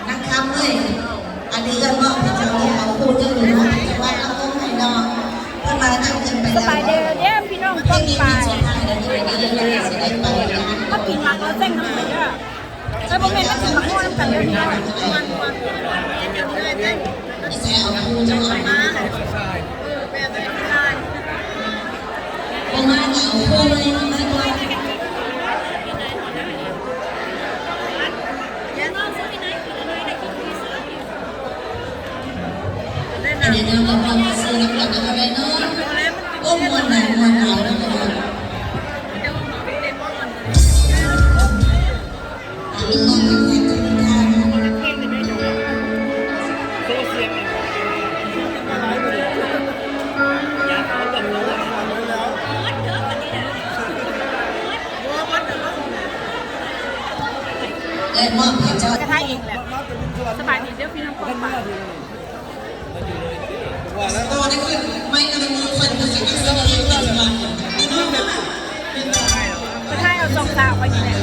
ນາງຄຳເອີຍ ອັນນີ້ເອີ້ນມອບໃຫ້ເຈົ້າເລີຍ ເອົາຄູ່ເຈົ້າເລີຍເນາະ ເຈົ້າວ່າເອົາຕົງໃຫ້ນ້ອງ ເພິ່ນວ່າເຈົ້າຂຶ້ນໄປແລ້ວ ສະບາຍດີເດີພີ່ນ້ອງປ້ອງປາຍ ເພງນີ້ເພງສຸດທ້າຍແລ້ວ ເພິ່ນວ່າເຈົ້າເລີຍຊິໄດ້ໄປ ມາກິນໝາກເອົາເສັ້ນນຳກັນເດີ ເອີ ບໍ່ແມ່ນ ມາກິນໝາກໂຮນຳກັນເດີພີ່ນ້ອງ ເອີ້ນມອບໃຫ້ເຈົ້າ ກະຖ່າຍເອງແຫຼະ ສະບາຍດີເດີພີ່ນ້ອງປ້ອງປາຍ. ໄປຖ່າຍເອົາສອງສາວໄປນີ້ແຫຼະ.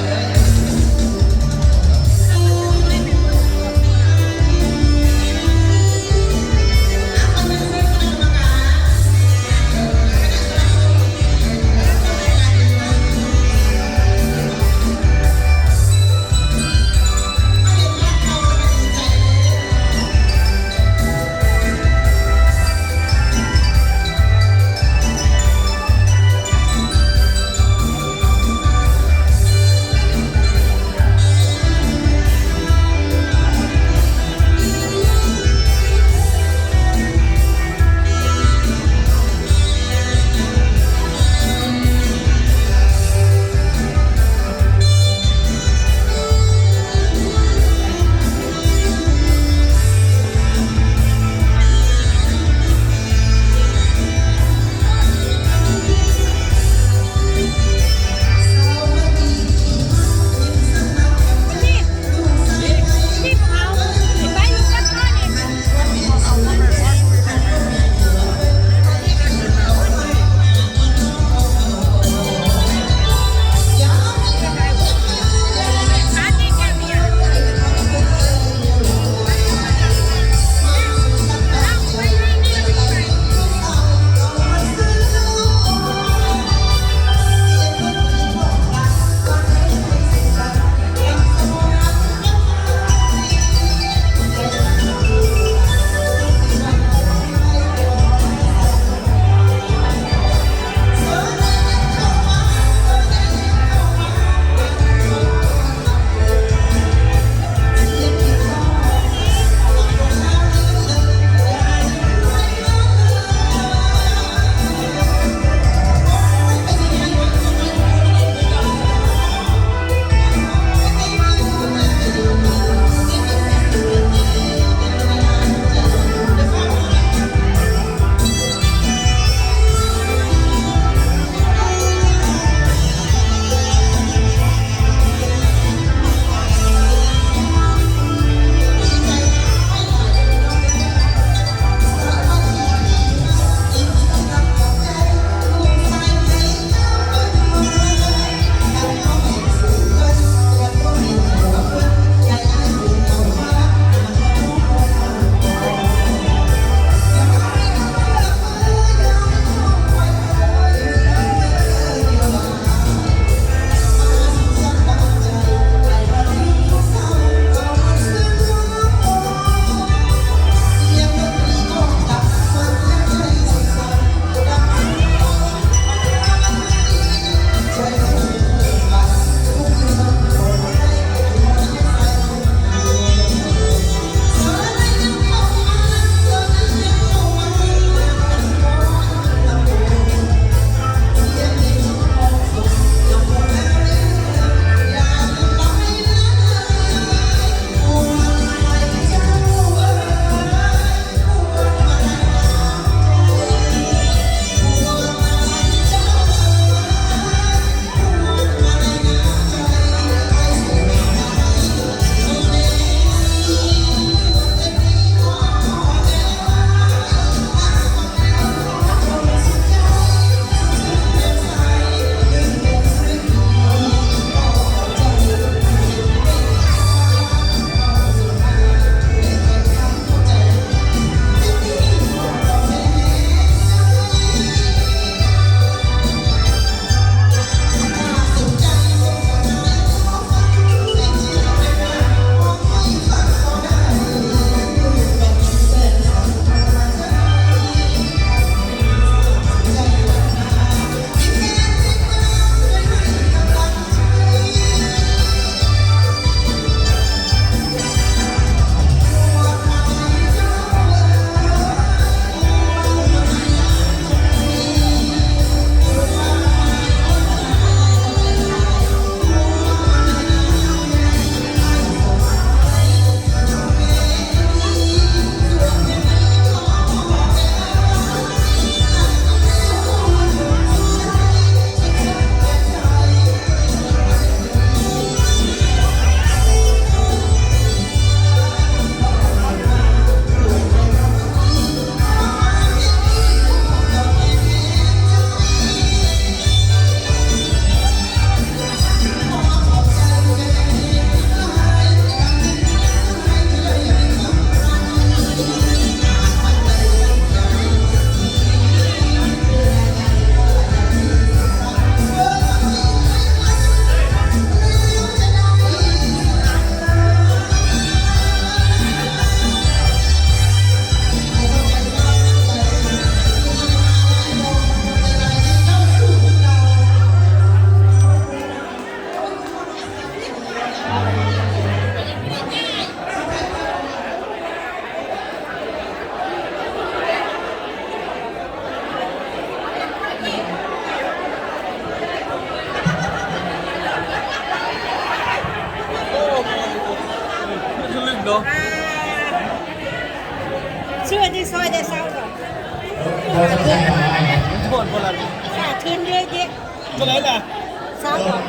ເທົ່າໃດລະ?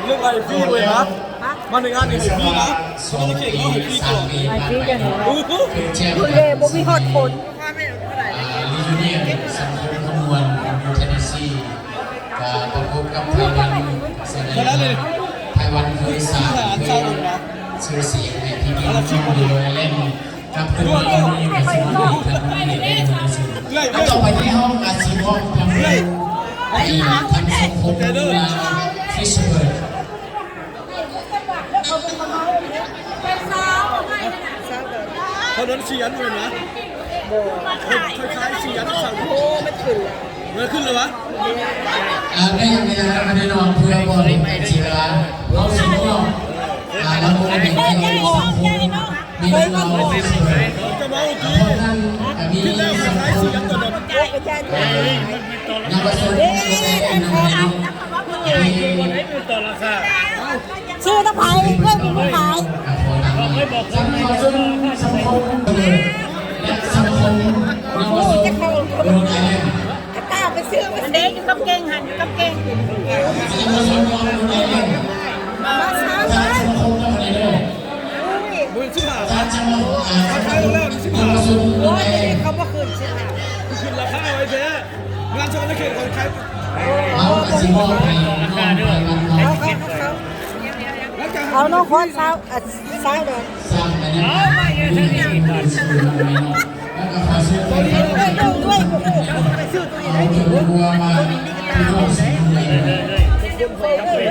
ເລື່ອງໄອຟຣີເວີຍນະ ມາໃນງານນີ້ໄອຟຣີນະ ເຂົາເຈົ້າມາເຄັ່ງເຮົາໄອຟຣີຕະຫຼອດ. ໄອຟຣີຈັ່ງໃດວະ? ພຸ້ນເດ້ ບໍ່ມີຮອດຄົນ. ອ່າ ຣີຢູນຽນສັງຄົມຂະມວນຢູ່ເທນເນຊີ ກໍປະກົບກັບໄພວັນ ເທົ່າໃດລະ? ໄພວັນເຄີຍສ້າງ ເຄີຍຊື່ສຽງໃຫ້ທີ່ນີ້ ຢູ່ໂລແລນ ກັບເພື່ອນທີ່ມີການສະໜອງດີທາງໂຮງຮຽນໄດ້ຢ່າງດີທີ່ສຸດ. ແລະຕໍ່ໄປນີ້ເຮົາອາດຊິມອບທາງ ເອີ່ ທາງສັງຄົມເມືອງຟິດສະເບີກ. ເທົ່ານັ້ນ ສີ່ອັນເລີຍນະ? ບໍ່ ຄ້າຍໆ ສີ່ອັນ ສາມ. ໂອ້ ມັນຂຶ້ນແລ້ວ ມັນຂຶ້ນແລ້ວວະ? ອ່າ ໃນເວລາ ໃນນອນເພື່ອບໍ່ໃຫ້ເສຍເວລາ ເຮົາຊິມອບ ອ່າ ລຳໂພງເປັນຂອງສັງຄົມ ມີເລື່ອງລາວທີ່ສວຍ ຈະເວົ້າອີກທີ ພວກນັ້ນກໍມີສັງຄົມ ເຍົາວະຊົນ ເອີ ເອີ ເອີ ເອີ ເອີ ຊື່ນະໄຜ ເອື້ອຍເປັນຜູ້ຂາຍ ສັງຄົມ ສັງຄົມ ເອີ ແລະ ສັງຄົມ ເຍົາວະຊົນ ໂລກແອນ ກະກ້າໄປຊື້ມາເດ້ ຢູ່ກັບເກັ່ງຫັ້ນ ຢູ່ກັບເກັ່ງ ມາຊ້າ ມາຊ້າ ບໍ່ແມ່ນສິບຫ້າ ໂອ້ຍ ເຂົາບໍ່ຂຶ້ນສິບຫ້າ ຂຶ້ນລາຄາໄວ້ແທ້ ງານສະຫວັນນະເຂດເຂົາຂາຍ ເອົາ ກະຊິມອບໃຫ້ນ້ອງໄພວັນເນາະ ເອົາ ເອົາ ເອົາ ນ້ອງຄອນຊາວ ອ່າ ຊາວດອນ ເອົາເບິ່ງວ່າເຮັດຫຍັງຢູ່ ເຮີ້ຍ.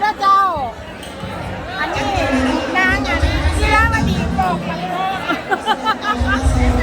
ເດີເຈົ້າ ອັນນີ້ນາງອັນ ລີລາວະດີ ປອກໝາກໂມ.